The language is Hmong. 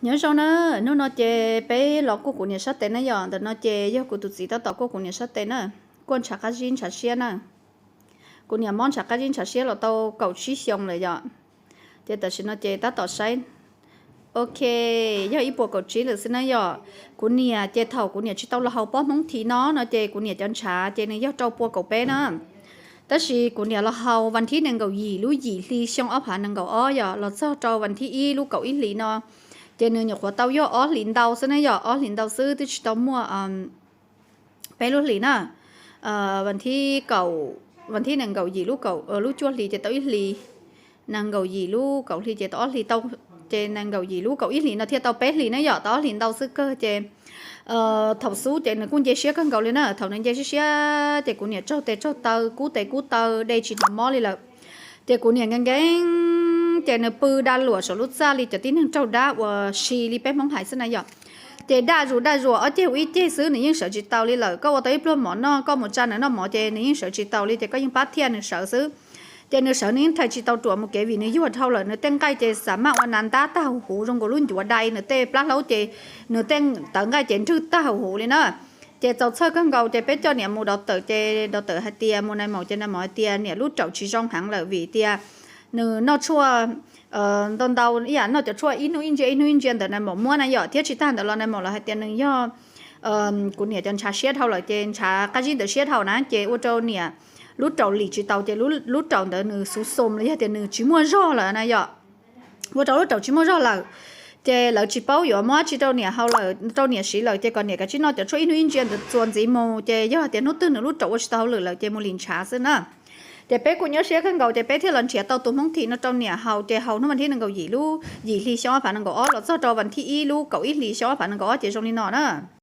Nyob zoo na, hnub no ces peb los kuaj kuv niam sab tes na yom. Ntawm no ces yog kuv tus txiv tab tom kuaj kuv niam sab tes na, kuaj ntshav qab zib ntshav siab na. Kuv niam mob ntshav qab zib ntshav siab los tau kaum tsib xyoo lawm yom. Ces tam sim no ces tab tom saib, ok, yog ib puas kaum tsib lawm xwb na yom. Kuv niam ces thaum kuv niam tsis tau los haus pob Hmoob Thi no no ces kuv niam cov ntshav ces nws yog rau pua kaum peb na. Tab sis kuv niam los haus vas thib nees nkaum yim lub yim hli xyoo ob phav nees nkaum ob yom, los txog rau vas thib ib lub kaum ib hlis no ces nws nyuam qhuav tau yog ob hlis ntau xwb na yom, ob hlis ntau xwb twb tsis tau muaj peb lub hlis na. Vas thib nees nkaum yim lub cuaj hli ces tau ib hlis, nees nkaum yim lub kaum hli ces tau ob hlis tau, ces nees nkaum yim lub kaum ib hlis no thiaj tau peb hlis na yom, tau ob hlis ntau xwb kawg ces thaum xub ces nws kuj nce siab kawg nkaus li na. Thaum nws nce siab siab ces kuv niam tsaug tes tsaug taw, kub tes kub taw, de tsis hnov mob li lawm. Ces kuv niam nkees nkees ces nws pw da luam saum lub txaj li cov tib neeg raug dab uas si li peb Hmoob hais xwb na yom. Ces daj zus daj zus ob ceg ua ib ceg xwb nws yeej sawv tsis taus li lawm. Koj ua tau ib pluag mov noj, koj mus tsa nws noj mov ces nws yeej sawv tsis taus li, ces koj yeej pab thiaj nws sawv xwb. Ces nws sawv nws yeej thais tsis tau ruam mus kev vim nws yuag dhau lawm, nws tej nqaij ces xav maj ua nas ntab tag huv huv zoo nkaus lub ncuav dai, nws tej plab hlaub ces nws tej tawv nqaij ces nrwg tag huv huv li na. Ces txaus txhawj kawg nkaus ces peb coj niam mus dov tawm, ces dov tawm hais tias mus nais maum, ces nais maum hais tias niam lub raum tsis zoo heev lawm vim tias nws noj tshuaj ntau ntau ib yam, noj cov tshuaj ib hnub ib ntsia ib hnub ib ntsia ntawm nais maum muab na yom, thiab tsis tag ntawd los nais maum los hais tias nws yog kuv niam cov ntshav siab dhau lawm, ces ntshav qab zib ntawd siab dhau na, ces ua rau niam lub raum lim tsis taus, ces lub raum ntawd nws xuv xum los yog tias nws tsis muaj zog lawm na yom. Ua rau lub raum tsis muaj zog lawm, ces lawv tsis paub yuav muab tsi rau niam haus lawm, rau niam siv lawm, ces kom niam kav tsij noj cov tshuaj ib hnub ib ntsia ntawd txuas ntxiv mus, ces yog tias hnub twg nws lub raum ua tsis tau hauj lwm lawm ces mus lim ntshav xwb na. Ces peb kuj nyuaj siab kawg nkaus, ces peb thiaj los nrhiav tau tus Hmoob Thi no rau niam haus, ces haus hnub vas thib nees nkaum yim lub yim hli xyoo ob phav nees nkaum ob los txog rau vas thib ib lub kaum ib hli xyoo ob phav nees nkaum ob ces zoo li no na.